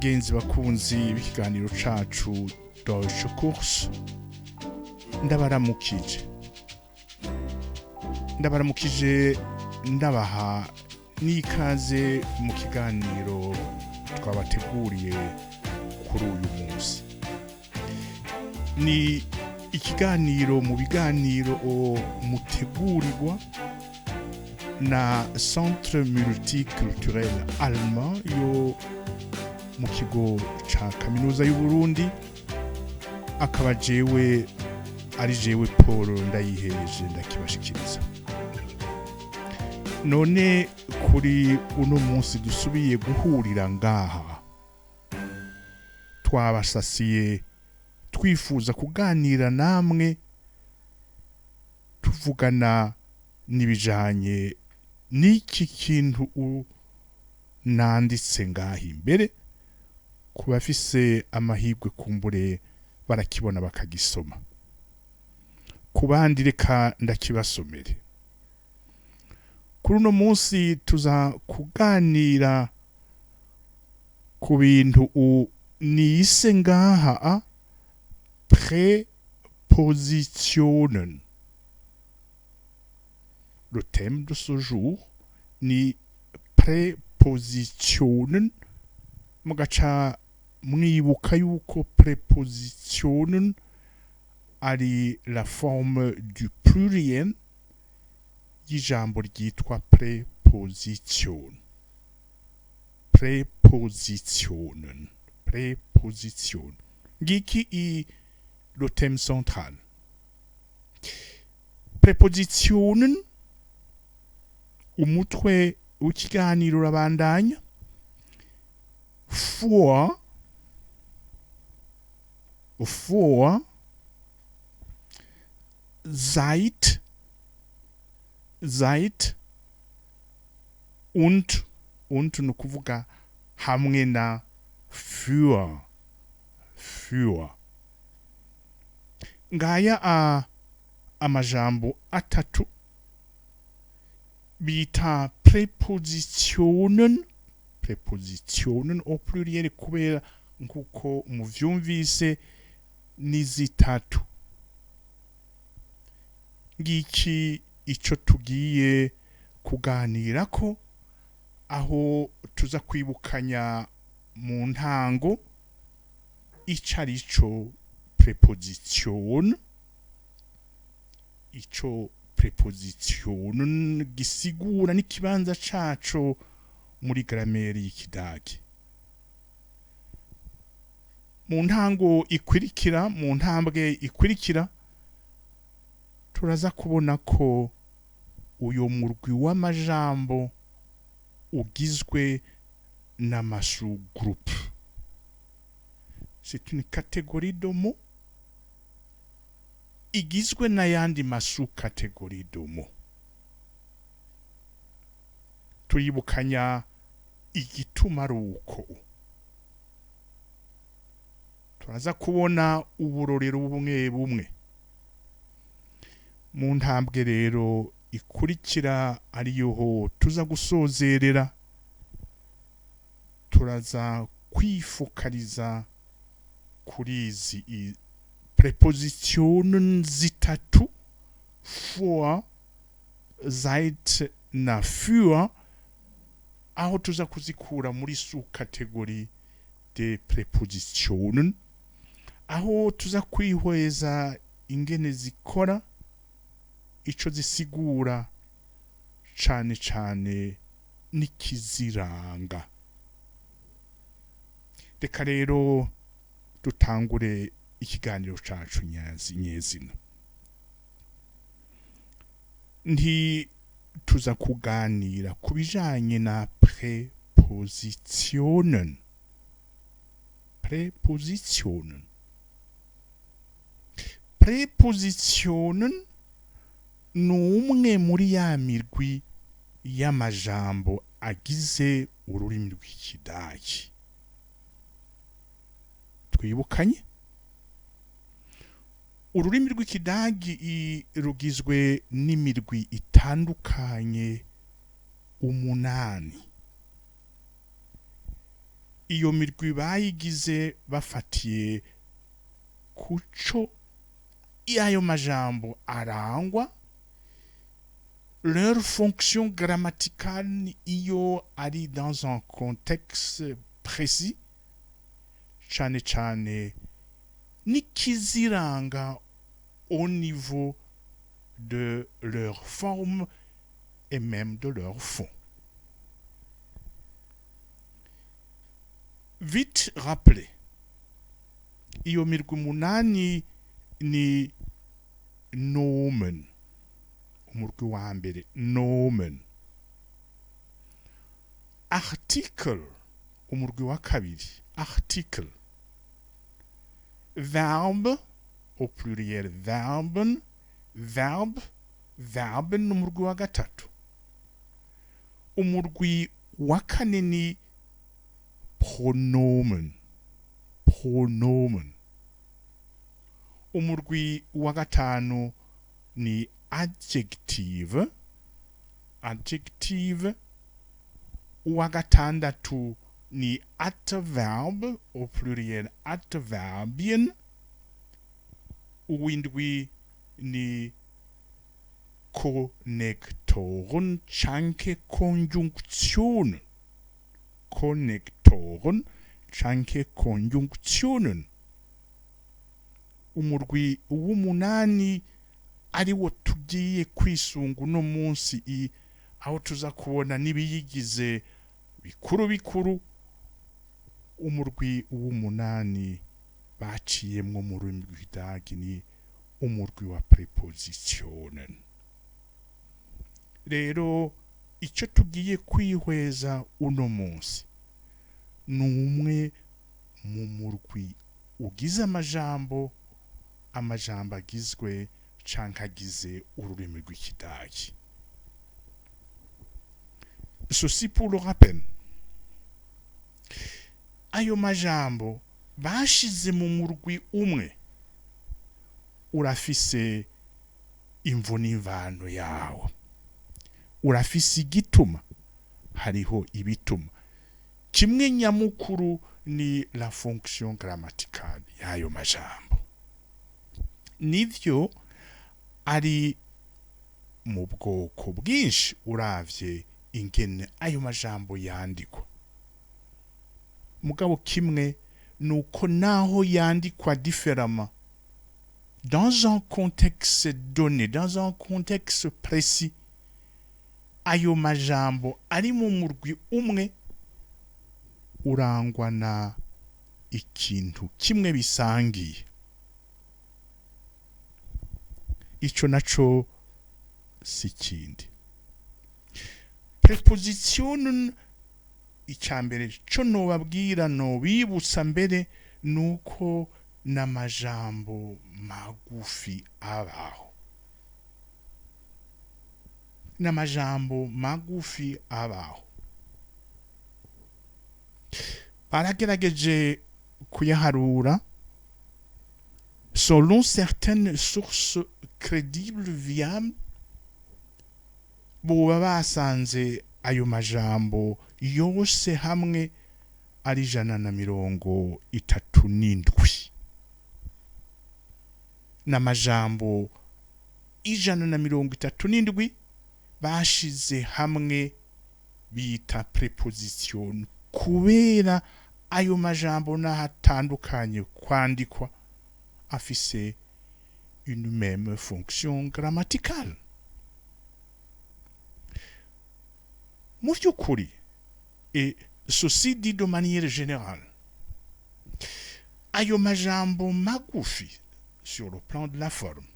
Bagenzi bakunzi b'ikiganiro cacu Deutsche Kurs, ndabaramukije, ndabaramukije, ndabaha n'ikaze mu kiganiro twabateguriye kuri uyu munsi. Ni ikiganiro mu biganiro mutegurirwa na Centre Multiculturel Allemand yo mu kigo ca Kaminuza y'u Burundi, akaba jewe ari jewe Paul Ndayihereje ndakibashikiriza. None kuri uno munsi dusubiye guhurira ngaha, twabasasiye twifuza kuganira namwe, tuvugana n'ibijanye n'iki kintu nanditse ngaha imbere. Ku bafise amahirwe kumbure barakibona bakagisoma, ku bandi reka ndakibasomere. Kuri uno munsi tuza kuganira ku bintu nise ngaha a Präpositionen. Le thème de ce jour ni Präpositionen. Mugaca mwibuka yuko Präpositionen ari la forme du pluriel y'ijambo ryitwa Präposition. Präpositionen, Präposition. Ngiki i le thème central, Präpositionen. Umutwe w'ikiganiro urabandanya: vor, vor, seit, seit und, und ni ukuvuga hamwe na, für, für. Ngaya a amajambo atatu bita Präpositionen, Präpositionen au pluriel, kubera nkuko muvyumvise ni zitatu. Ngiki ico tugiye kuganirako, aho tuza kwibukanya mu ntango ico arico Präposition, ico Präposition gisigura n'ikibanza caco muri grammaire y'Ikidagi. Mu ntango ikurikira, mu ntambwe ikurikira, turaza kubona ko uyo murwi w'amajambo ugizwe n'ama sous-groupes. C'est une catégorie de mots igizwe n'ayandi ma sous-catégories de mots. Turibukanya igituma ari uko. Turaza kubona uburorero bumwe bumwe. Mu ntambwe rero ikurikira, ariyo tuza gusozerera, turaza kwifokaliza kuri izi Präpositionen zitatu, vor, seit na für, aho tuza kuzikura muri sous-catégorie de Präpositionen, aho tuza kwihweza ingene zikora, ico zisigura, cane cane n'ikiziranga. Reka rero dutangure ikiganiro cacu nyezina. Nti tuza kuganira ku bijanye na Präpositionen. Präpositionen, Präpositionen ni umwe muri ya mirwi y'amajambo agize ururimi rw'Ikidagi. Twibukanye, ururimi rw'Ikidagi rugizwe n'imirwi itandukanye umunani. Iyo mirwi bayigize bafatiye kuco ayo majambo arangwa, leur fonction grammaticale iyo ari dans un contexte précis, cane cane n'ikiziranga au niveau de leur forme et même de leur fond. Vite rappelé, iyo mirwi umunani ni Nomen, umurwi wa mbere Nomen, Artikel, umurwi wa kabiri Artikel, Verbe au pluriel Verben, Verb, Verben, umurwi wa gatatu. Umurwi wa kane ni Pronomen, Pronomen. Umurwi wa gatanu ni Adjektive, Adjektive. Uwa gatandatu ni Adverb au pluriel Adverbien. Uwindwi ni Konnektoren canke Konjunktionen, Konnektoren canke Konjunktionen. Umurwi w'umunani ari wo tugiye kwisunga uno munsi, aho tuza kubona n'ibiyigize bikuru bikuru. Umurwi w'umunani baciyemwo mu rurimi rw'Ikidagi ni umurwi wa Prepositionen. Rero icyo tugiye kwihweza uno munsi ni umwe mu murwi ugize amajambo, amajambo agizwe canke agize ururimi rw'Ikidagi. Ceci pour le rappel. Ayo majambo bashize mu murwi umwe urafise imvo n'imvano yawo, urafise igituma, hariho ibituma. Kimwe nyamukuru ni la fonction grammaticale y'ayo majambo. Nivyo ari mu bwoko bwinshi uravye ingene ayo majambo yandikwa, mugabo kimwe nuko naho yandikwa différemment, dans un contexte donné, dans un contexte précis, ayo majambo ari mu murwi umwe urangwa na ikintu kimwe bisangiye. Ico naco si kindi. Prepositionen, icambere co nobabwira, nobibutsa mbere, nuko n'amajambo magufi abaho, n'amajambo magufi abaho. Baragerageje kuyaharura selon certaines sources crédibles, viables, boba basanze ayo majambo yose hamwe ari 137. N'amajambo 137 bashize hamwe bita preposition, kubera ayo majambo n'ahatandukanye kwandikwa afise une même fonction grammaticale. Mu by'ukuri, et ceci dit de manière générale, ayo majambo magufi sur le plan de la forme,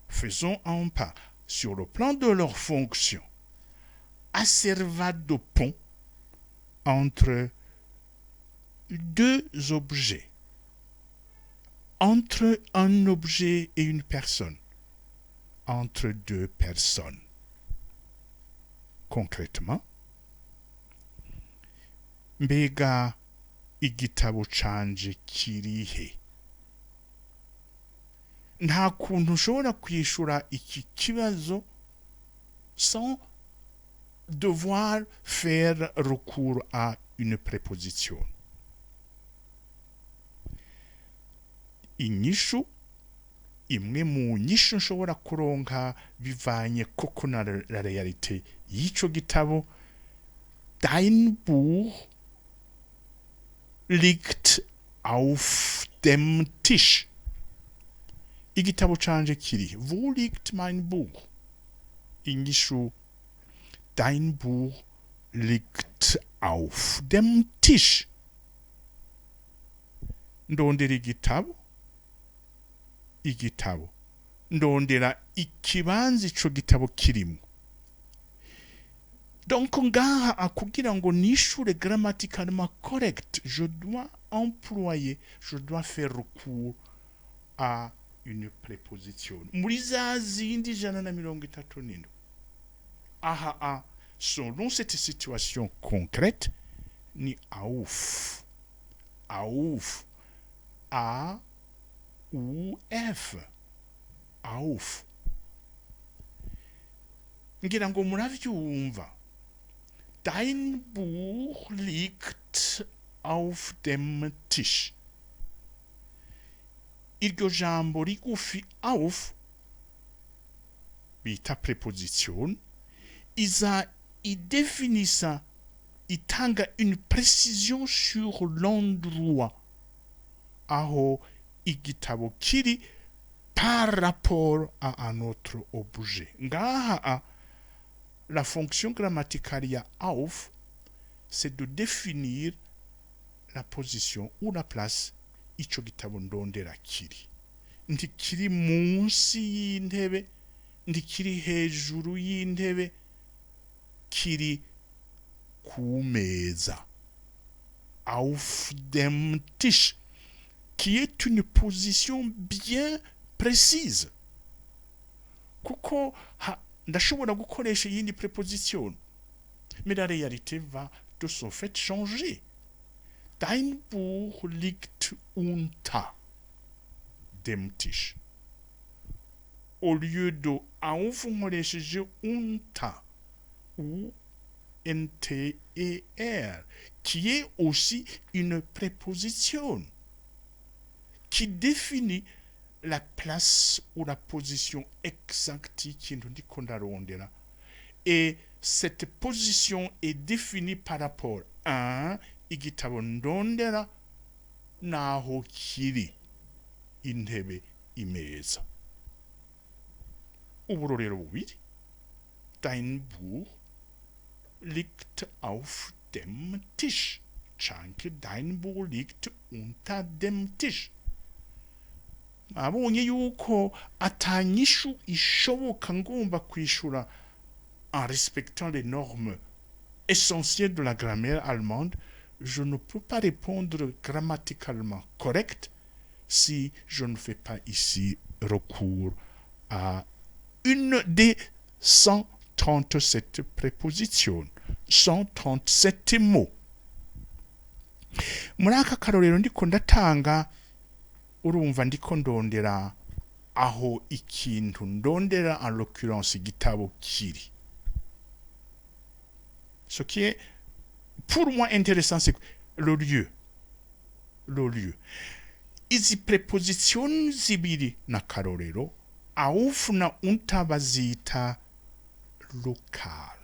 faisons un pas sur le plan de leur fonction, aserva de pont entre deux objets, entre un objet et une personne, entre deux personnes. Concrètement, mbega igitabo canje kirihe? Nta kuntu ushobora kwishura iki kibazo sans devoir faire recours à une préposition? Inyishu imwe mu nyishu nshobora kuronka bivanye koko na la réalité y'ico gitabo: Dein Buch liegt auf dem Tisch. Igitabo canje kiri, wo liegt mein Buch? Inyishu: Dein Buch liegt auf dem Tisch. Ndondera igitabo, igitabo ndondera ikibanza ico gitabo kirimo. Donc ngaha akugira ngo nishure grammaticalement correct, je dois employer, je dois faire recours à une préposition muri za zindi 137. Aha a selon cette situation concrète ni auf. Auf, A U F, auf. Ngira ngo muravyumva: Dein Buch liegt auf dem Tisch. Iryo jambo rigufi auf bita préposition iza idefinisa, itanga une précision sur l'endroit aho igitabo kiri par rapport à un autre objet. Ngaha a la fonction grammaticale ya auf, c'est de définir la position ou la place ico gitabo ndondera kiri. Ntikiri munsi y'intebe, ntikiri hejuru y'intebe, kiri ku meza, auf dem Tisch, qui est une position bien précise, kuko ndashobora gukoresha iyindi préposition, mais la réalité va de son fait changer. Dein Buch liegt unter dem Tisch. Au lieu de auf nkoresheje unter, U N T E R, qui est aussi une préposition qui définit la place ou la position exacte y'ikintu ndiko ndarondera, et cette position est définie par rapport à igitabo ndondera naho kiri, intebe, imeza. Uburorero bubiri: Dein Buch liegt auf dem Tisch canke Dein Buch liegt unter dem Tisch. Abonye yuko atanyishu ishoboka ngomba kwishura en respectant les normes essentielles de la grammaire allemande, je ne peux pas répondre grammaticalement correct si je ne fais pas ici recours à une des 137 prépositions, 137 mots. Muri aka karorero ndiko ndatanga, urumva ndiko ndondera aho ikintu ndondera, en l'occurrence igitabo, kiri. Ce qui est pour moi intéressant, c'est le lieu, le lieu. Izi préposition zibiri na karorero auf na unter bazita local.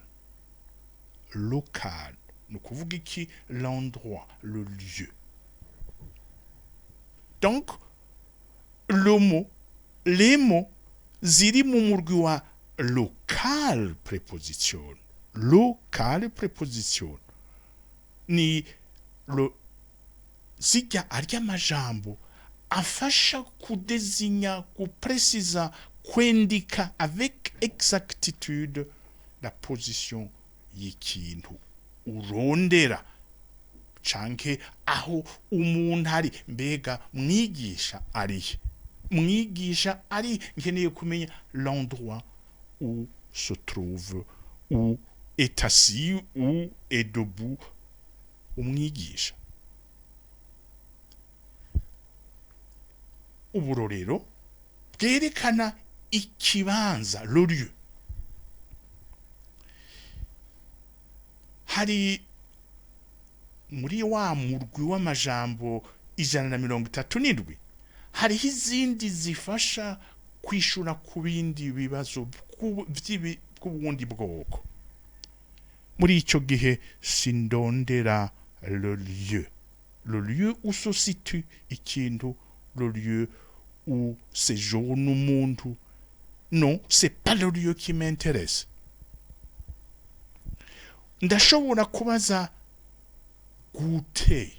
Local ni ukuvuga iki? L'endroit, le lieu. Donc le mot, les mots ziri mu murwi wa local préposition. Local préposition ni le zijya arya amajambo afasha kudezinya, kupresiza, kwendika avec exactitude la position y'ikintu urondera canke aho umuntu ari. Mbega mwigisha ari, mwigisha ari, nkeneye kumenya l'endroit où se trouve, où est assis, où est debout umwigisha. Uburorero bwerekana ikibanza, le lieu. Hari Muri wa murwi w'amajambo 137, hariho izindi zifasha kwishura ku bindi bibazo bw'ubundi bwoko. Muri icyo gihe sindondera le lieu, le lieu où se situe ikintu, le lieu où séjourne umuntu. Non, c'est pas le lieu qui m'intéresse. Ndashobora kubaza gute.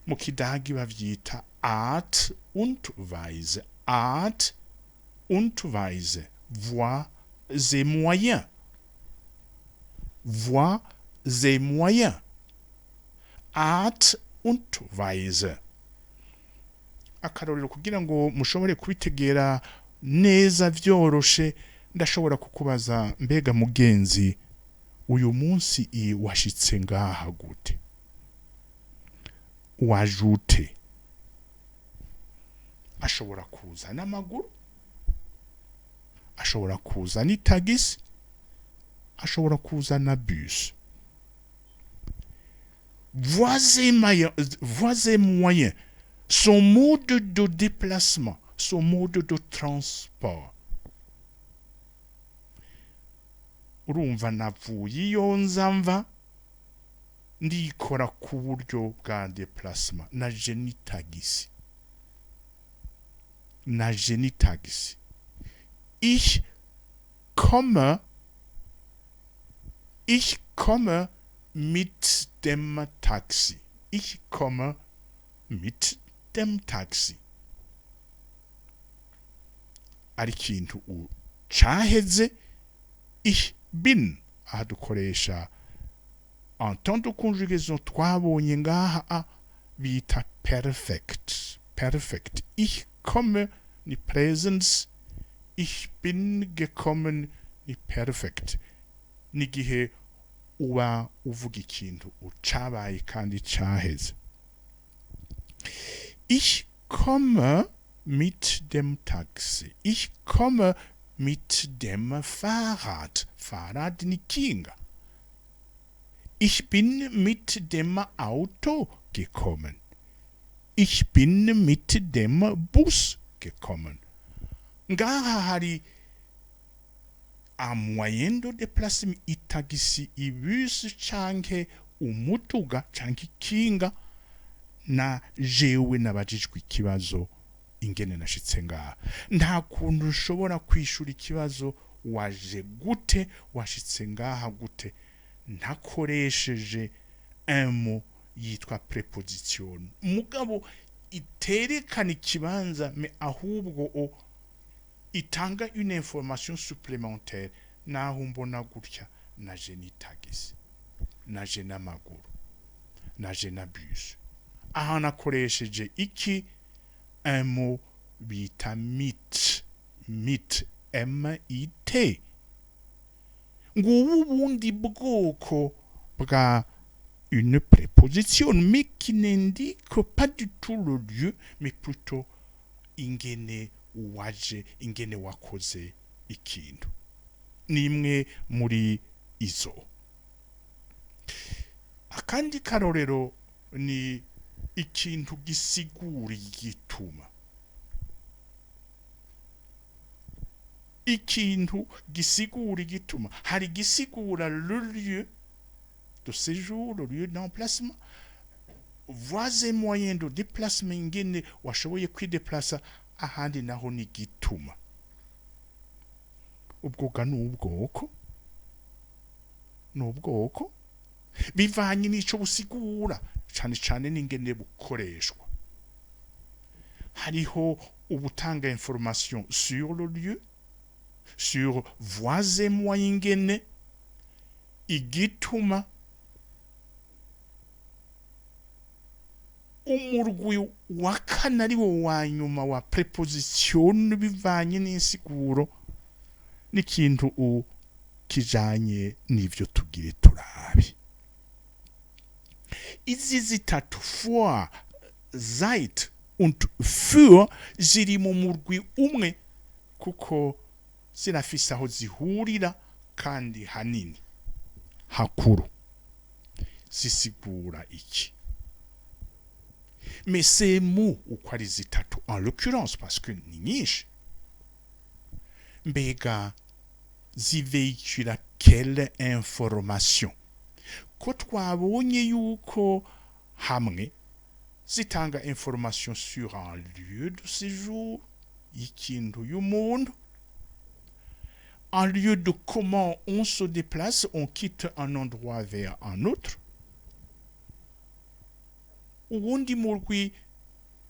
Mu Kidagi bavyita Art und Weise, Art und Weise, voies et moyens, voies et moyens, Art und Weise. Akarorero kugira ngo mushobore kubitegera neza vyoroshe: ndashobora kukubaza: "Mbega mugenzi, uyu munsi i washitse ngaha gute? Waje ute?" Ashobora kuza n'amaguru, ashobora kuza n'itagisi, ashobora kuza na bus. Voies et moyens, voies et moyens, son mode de déplacement, son mode de transport. Urumva navuye iyo nza mva, ndikora ku buryo bwa déplacement: naje n'itagisi, naje n'itagisi. Ich komme, ich komme mit dem Taxi, ich komme mit dem Taxi. Ari ikintu caheze, ich bin. Aha dukoresha en temps de conjugaison twabonye ngaha a bita Perfekt, Perfekt. Ich komme ni Präsens, ich bin gekommen ni Perfekt. N'igihe uba uvuga ikintu ucabaye kandi caheze. Ich komme mit dem Taxi, ich komme mit dem Fahrrad. Fahrrad ni kinga. Ich bin mit dem Auto gekommen, ich bin mit dem Bus gekommen. Ngaha hari un moyen de déplacement: itagisi, ibisi canke umuduga canke ikinga. Na jewe nabajijwe ikibazo ingene nashitse ngaha, nta kuntu ushobora kwishura ikibazo waje gute, washitse ngaha gute, ntakoresheje un mot yitwa préposition, mugabo iterekana ikibanza, mais ahubwo o itanga une information supplémentaire. Naho mbona gutya, naje n'itagisi, naje n'amaguru, naje na bus. Aha nakoresheje iki? Un mot bita mit, mit, m i t. Ngubu ubundi bwoko bwa une préposition, mais qui n'indique pas du tout le lieu, mais plutôt ingene waje, ingene wakoze ikintu. Nimwe muri izo. Akandi karorero ni ikintu gisigura igituma, ikintu gisigura igituma. Hari gisigura le lieu de séjour, le lieu d'emplacement, voies et moyens de déplacement, ingene washoboye kwideplasa. Ahandi naho ni igituma. Ubwo ga ni ubwoko bivanye n'ico busigura cane cane n'ingene bukoreshwa. Hariho ubutanga information sur le lieu, sur voies et moyens, ingene, igituma. Umurwi wa kane, ari wo wa nyuma wa préposition bivanye n'insiguro n'ikintu u kijanye n'ivyo tugire turabe. Izi zitatu, vor, seit und für, ziri mu murwi umwe kuko zirafise aho zihurira kandi hanini hakuru. Zisigura iki? Mais ces mots uko ari zitatu, en l'occurrence, parce que ni nyinshi, mbega zivéhicula quelle information? Ko twabonye yuko hamwe zitanga information sur un lieu de séjour, y'ikintu, y'umuntu, un lieu de comment on se déplace, on quitte un endroit vers un autre, uwundi murwi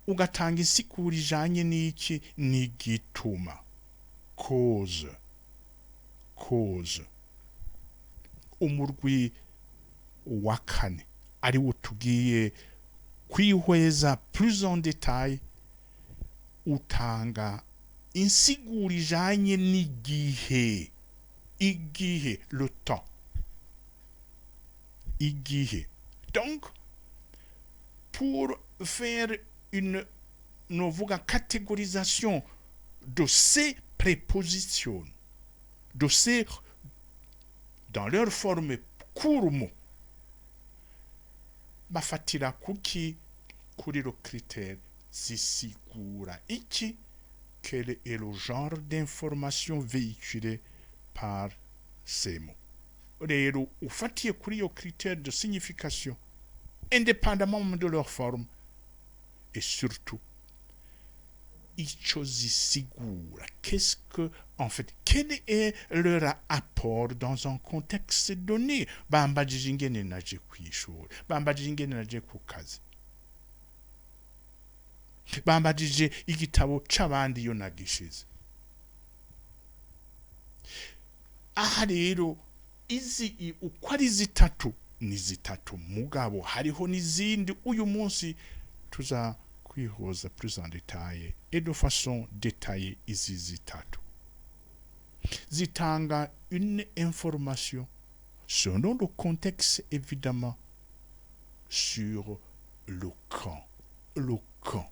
ugatanga insiguro ijanye n'iki? N'igituma, cause, cause. Umurwi wa kane, ariwo tugiye kwihweza plus en détail, utanga insiguro ijanye n'igihe, igihe, le temps, igihe. Donc pour faire une, novuga, catégorisation de ces prépositions, de ces, dans leur forme court mot, bafatira kuki? Kuri le critère zisigura iki, quel est le genre d'information véhiculée par ces mots. Rero ufatiye kuri iyo critère de signification, indépendamment de leur forme, et surtout ico zisigura, qu'est-ce que, en fait, quel est leur apport dans un contexte donné? Bambajije ingene naje kw'ishuri, bambajije ingene naje ku kazi, bambajije igitabo c'abandi iyo nagishize. Aha rero izi uko ari zitatu, ni zitatu, mugabo hariho n'izindi uyu munsi tuza kwihoza plus en détail et de façon détaillée. Izi zitatu zitanga une information, selon le contexte évidemment, sur le quand, le quand.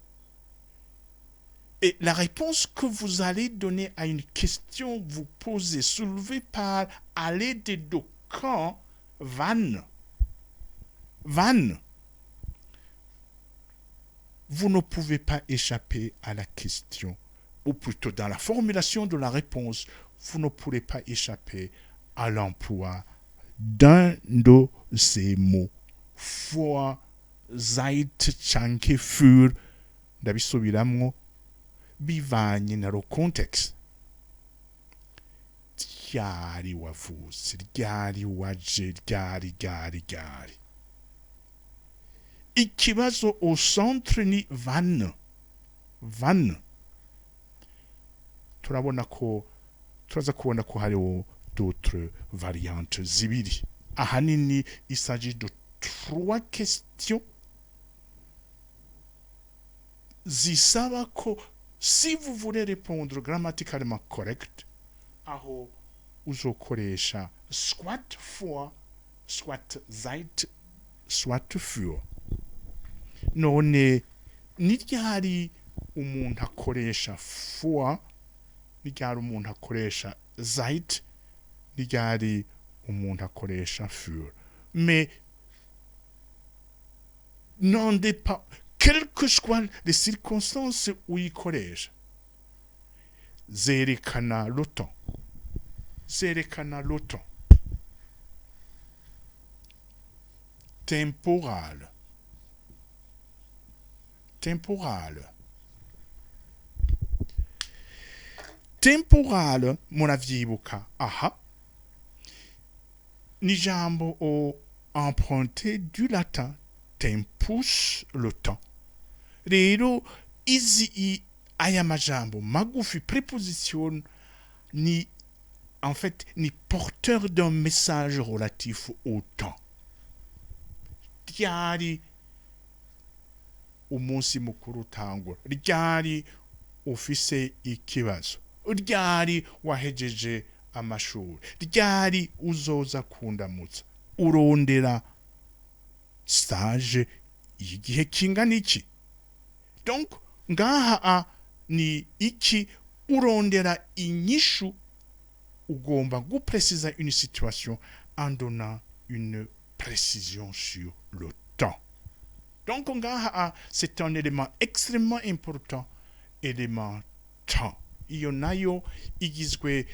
Et la réponse que vous allez donner à une question vous posée, soulevée par à l'aide de quand, wann, wann, vous ne pouvez pas échapper à la question, ou plutôt dans la formulation de la réponse, vous ne pourrez pas échapper à l'emploi d'un de ces mots. Vor, seit, canke für, ndabisubiramwo, bivanye na le contexte. Ryari wavutse, ryari waje, ryari, ryari, ryari. Ikibazo au centre ni wann, wann. Turabona ko turaza kubona ko hariho d'autres variantes zibiri. Ahanini il s'agit de trois questions zisaba ko, si vous voulez répondre grammaticalement correct, aho uzokoresha soit vor, soit seit, soit für. None ni ryari umuntu akoresha vor? Ni ryari umuntu akoresha seit? Ni ryari umuntu akoresha für? Mais n'en dépend, quelles que soient les circonstances uyikoresha, zerekana le temps, zerekana le temps temporal, temporal, temporal. Muravyibuka, aha ni ijambo o emprunté du latin tempus, le temps. Rero izi aya majambo magufi, préposition, ni en fait ni porteur d'un message relatif au temps. Ryari umunsi mukuru utangura, ryari ufise ikibazo, ryari wahejeje amashuri, ryari uzoza kundamutsa, urondera stage y'igihe kingana iki. Donc ngaha a ni iki? Urondera inyishu, ugomba gupresiza une situation en donnant une Précision sur le temps. Donc ngaha, c'est un élément extrêmement important, élément temps. Iyo nayo igizwe,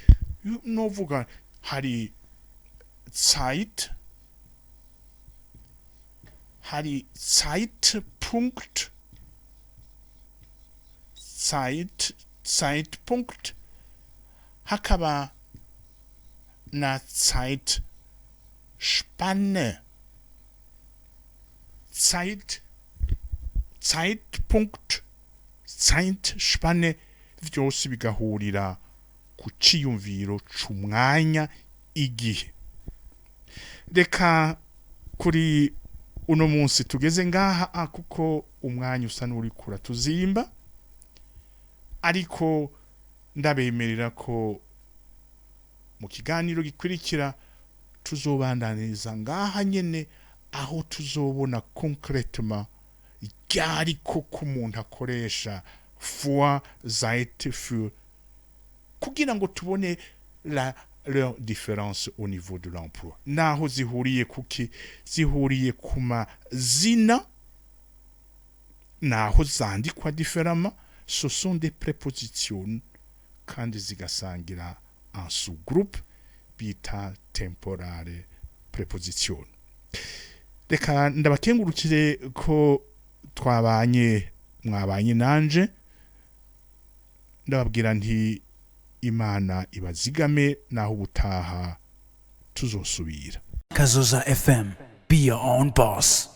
novuga, hari Zeit, hari Zeitpunkt, Zeit, Zeitpunkt, hakaba na Zeitspanne. Zeit, Zeitpunkt, Zeitspanne, vyose bigahurira ku ciyumviro c'umwanya, igihe. Reka kuri uno munsi tugeze ngaha, kuko umwanya usa n'uriko uratuzimba, ariko ndabemerera ko mu kiganiro gikurikira tuzobandaniriza ngaha nyene, aho tuzobona concrètement ryari koko umuntu akoresha vor, seit, für, kugira ngo tubone leur différence au niveau de l'emploi, naho zihuriye kuki, zihuriye ku mazina, naho zandikwa différemment. Ce sont des prépositions kandi zigasangira un sous-groupe bita temporale préposition. Reka ndabakengurukire ko twabanye, mwabanye nanje. Ndababwira nti Imana ibazigame, naho ubutaha tuzosubira. Kazoza FM. Be your own boss.